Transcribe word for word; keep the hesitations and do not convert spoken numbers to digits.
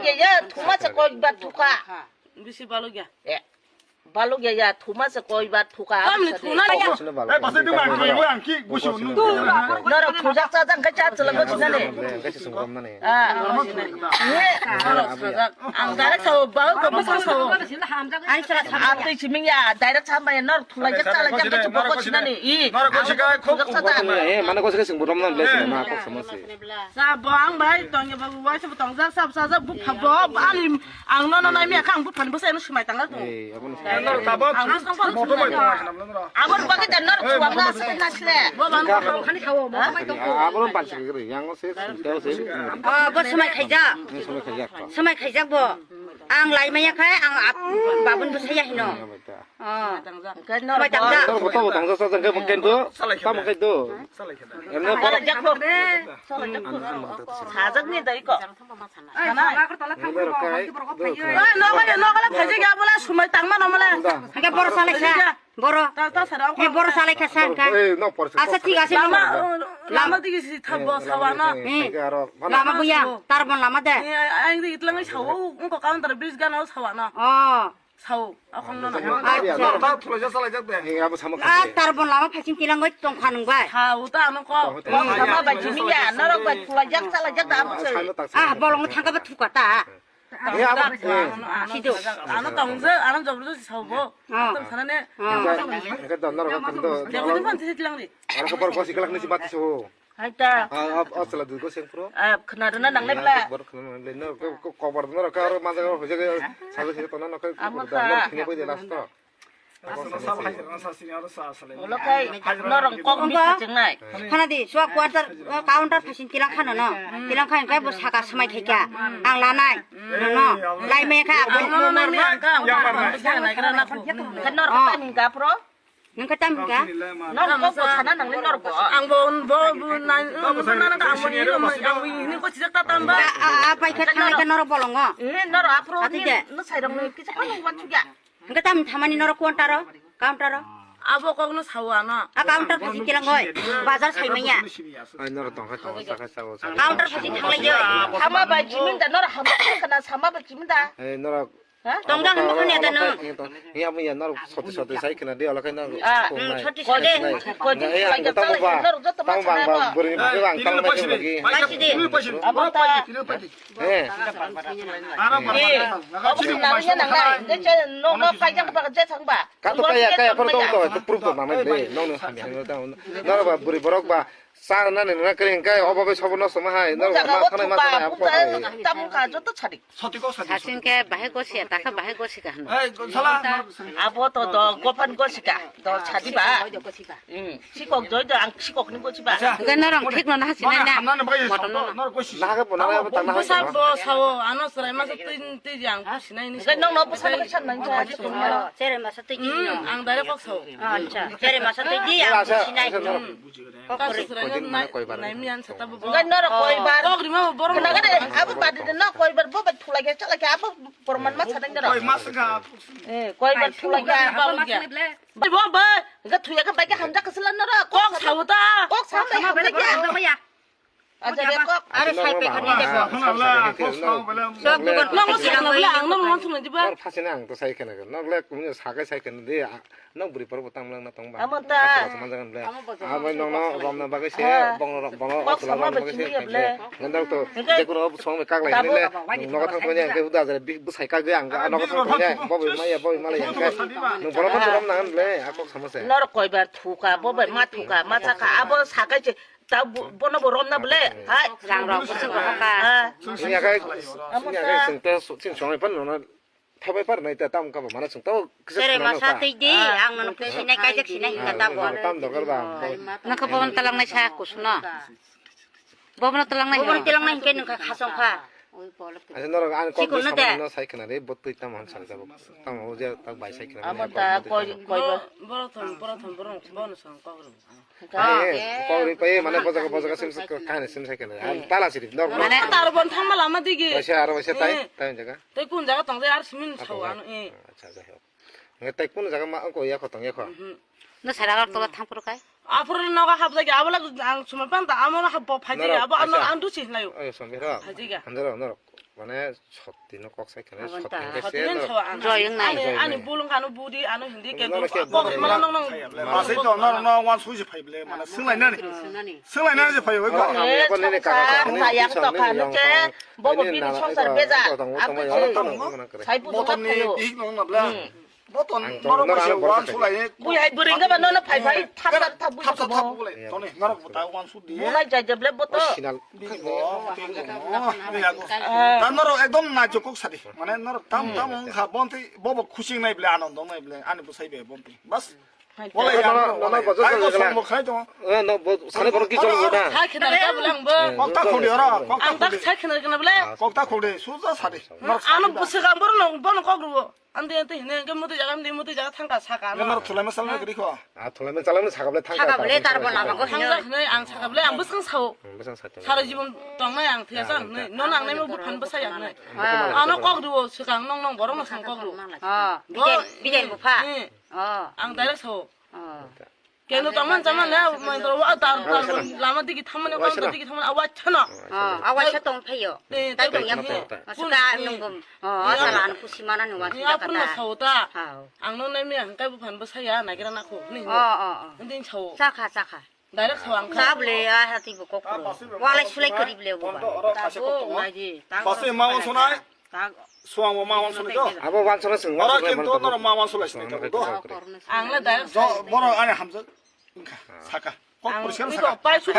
Ya, ya, thuma se koi ba thuka. Bisi balugya. Eh, balugya ya, thuma se koi ba thuka. Tamni thuna ya. Eh, pasai dima, koi mo ang ki, gusi mo nung. Norok thujak chajak khe cha chwla go chinani. Ah. Ang direct sao, bau ko bwsa sao. Ang sa atwi siming ya, direct sa bai nor thulai jak chala jak khe boko chinani. I. Norok ko sikai khok thujak chajak. Eh, mane ko sikai sing burom nan ble sing ma kok sama se. Sa bo ang bai tong ya babu wai sa tong jak sa sa sa bu pha bo ali ang no no nai mi kha ang bu phan bo sa no smai tang la tu. Eh, abon. Ang bu tong pha. Abon ba ke dan nor chuam na se na sle. Bo ban ko khani khawo mo bai to. Abon ban se gri yang se teo se. Ah, bo smai khaijak. Ni smai khaijak. Smai khaijak bo. Ang lai maya khai ang babun bo saya hino. Oh. Hwnkhe norok bo tangsa. Norok bo tamo tangsa sa jang khe bo kento. Tamo kento. Emne borok jak bo. Sajak ni dai ko. Norok kai. Oi, nogo le, nogo le phaijak ya bola sumai tangma no mole. Hwnkhe boro salai kha. Boro. Ta, ta sara. He boro salai kha sa hwnkhe. Ei, nok por se. Asa thik ase. Lama, lama digi si thabo sawa no. He. Lama buya. Tarbon lama de. Ang digi tlang sawo, ungko counter bridge gana sawa no. Oh. Sao, akhong no. Acha. Ta thulai jak salai jak de. He abo sama. Ah, tarbon lama phasing tilang oi tong kha nung bai. Sao ta ano ko. Tong, tong. Sama bai chini ya, norok bai thulai jak salai jak da abo se. Ah, bolong thangka ba thuka ta. He abo. Sido. Ano tong je, ano jobor je sao bo. Ah. Tong sana ne. Ah. Enggak, enggak, norok kan do. Jago ni phan se tilang di. Aro ko por ko sikalak ni si mati so. Hai ta. Ah, ah, ah, sala dugo seng pro. Ah, khna rwna nang le bla. Bor khna nang le no, ko, ko, kobar no ka aro maja ko hoje ke sabe se to no ko. Amo ta. No khine ko de last to. Olo kai, norong kok mi kachengnai. Khana di, sua quarter, eh, counter phasin tilang khana no. Tilang kha hwnkhe bo saka swmai thaikha. Ang lanai. No, no. Lai me kha. Ang no, no, nai me ang kha, ang kha. Ang kha nai kra na khu. Khe norok ta ni gapro. Nang kata mingka? Nor kok bo sana nang le nor bo. Ang bo, bo, bo, na, na, na, ang bo ni, ang bo ni ko chijak ta tamba. A, a, a, pai kha thanglai kha nor bolongo. Eh, nor aphro ni, no sai rong ni kisa kha nang wan chukya. Hingke tam thamani nor counter o, counter o. Abo kok no sawa no. A counter phaji tilang hoi, bazar sai manya. Ai nor tong kha tong sa kha sa sa. Counter phaji thanglai yo. Hama bai jimin da nor hama kana sama bai jimin da. Eh, nor Ha? Tongda hwnwi khwnaya da nwng? Hiya, hiya, norok soti soti sai khna di, ola khai norok. Ah, soti soti. Hiya, ang tamo ba, tamo ba, ang ba, bwrwi ni bagwi ang tamo nai lagi. Paisi di. Abo ta. Eh. Eh, abo sina ringya nang nai. Je, je, no, no, paijak ba, je thang ba. Kato kaya, kaya, phoro tong to, proof to nang nai le, nong nong hamya, nong nong. Norok ba, bwrwi borok ba, Sa na ni na kring kai obo bai sobo no soma hai no ma thanai ma thanai abo hai. Tam ka joto chadi. Soti ko sadi. Sasing ke bahai gosi ta kha bahai gosi ka hano. Ei sala. Abo to do gopan gosi ka do chadi ba. Hmm. Sikok doi do ang sikok ni gosi ba. Ga norong thik no na hasi na na. Motom no. Na ga bo na ga bo tang na. Bo sa bo sao ano srai ma sa tin ti jang sinai ni. Ga nong no bo sa na san nang chadi. Chere ma sa ti. Hmm, ang dare kok sao. Acha, chere ma sa ti di ang sinai. Kok rwi. Koibar. Nai miyan sa ta bo. Ngai norok koibar. Kok rima bo borok. Naga de, abo badi de no koibar bo bai thulai ge chala ge abo porman ma sadang dero. Koi mas ga. Eh, koibar thulai ge abo ge. Bo bo. Ga thuya ga bai ga hamja kasala norok. Kok sao ta. Kok sao bai hamja ge. Aja de kok. Are sai pe khani de kok. Sok dugon. Nong mo sa na bela ang no mo sumai diba. Phasina ang to sai khana. Nok le kumni sagai sai khana de. Nang bwrwi borok bo tang mlang na tong ba. Amo ta. Abo nong no rom na bagwi se bong rom bono. Kok sama bagwi se ble. Nang to je kono song me kak lai le. Nogo thang thang ya ke huda jare bwsai kak ge ang nogo thang thang ya bo bai ma ya bo bai ma lai ya ke. Nang bono thang rom na ble a kok sama se. Nor koibar thuka bo bai ma thuka ma chaka abo sakai se ta bono bo rom na ble. Hai. Rang rok ko se ko ka. Ni akai ni akai sing te sing song pan no. Thabai par nai ta tam ka ba mana sung tao kisa. Sere khna masa nokha. Twi di, ah, ang nono khe sinai kaijak sinai hingka ta bo. Tam dorkar ba. Nokha bobon talang nai sa kusno. Bobon talang nai. Bobon talang nai hingke nokha khasong kha. Asa norok ang kok. Chikon no de. No sai khna re bo twi tam han sar jabo. Tam o je tak bai sai khna. Amo ta koi koi ba. Boro thom boro thom boro bono song kok. Kokri pai mane bojaga bojaga sim sim kahani sim sai kene. Ang tala siri nor nor. Mane tarbon thangma lama digi. Waisa aro waisa tai tai jaga. Tai kun jaga tong jai ar simin sao ano e. Acha jai hok. Nge tai kun jaga ma ko ya ko tong ya ko. No sara gar tola thang pur kai. Apur noga hap jagi abola ang sumai pan ta amo hap bo phai jagi abo ano ang dusi hlayo. Ayo sombe ro. Phai jagi. Andro nor. Mane sotino kok sai khane sotino kok sai. Joy wng nai. Ani, ani bulung ano budi ano hindi ke. Noro khe kok mana nong nong. Masai to noro no wan sui se phai ble mane sunglainani. Sunglainani. Sunglainani se phai oi ko. Ko nene kaka sa yang to kanu ke. Bobo bini songsar beja. Sai puto. Botol ni bihik nong na ble. Boton norok kaisa wan sulai. Bui hai bwrwi wngkha ba nono phai phai thap thap thap bui thap thap bui. Toni norok bo ta wan su di. Bo nai jai jable boto. Sinal. Bigo, bigo. Ta norok ekdom na jokok sadi. Mane norok tam tam wngkha bonti bobo khusi nai ble, anondo nai ble, ani bwsai be bonti. Bas. Wala ya nono, nono nono bojo dai jojo song gala. Bo khai to. Eh, no bo sare borok ki jol bo na. Sai khna ka bole ang bo. Kokta khodi ora, kokta khodi. Ang tak sai khna ka bole. Kokta khodi, suja sadi. Ano bwswk ang bono bono kok ruo. Ande ande hine ke muti jaga ande muti jaga thangka saka. Nang no thulai masal na gri kho. A thulai masal na saka ble thangka. Saka ble tar bo lama go hine. Thangka hine ang saka ble ang bwswng sao. Bwswng sao. Sara jibon tongnai ang thia sang hine. No nang nai mo buphan bwsa yang nai. Ano kok ruo swkang nong nong borok no sang kok ruo. Ha. Bijen bijen bupha. Oh. Ang direct sao. Oh. Keno tongman chaman le, mai toro wa tar tar lama digi thamani, kam digi thamani, awa chana. Ah, awa cha tong phayo. Eh, tai tong yam. Masuka nungum. Oh, asala anu kusi mana ni wan. Ya pun na sauta. Ang no nai mi ang kai bu phan bwsa ya na gira na khu ni. Oh, oh, oh. Ndin chao. Chakha, chakha. Direct chao ang. Chable ya hati bu kok. Wala sulai kari ble bu. Oro kaisa kok tongo. Nai di. Basi ma wan sonai. Suang bo ma wan sonai to. Abo wan sonai sung. Oro kintu noro ma wan sonai sinai to. Ang le direct. Boro ani hamjak. Wngkha, saka. Kok poriskar saka.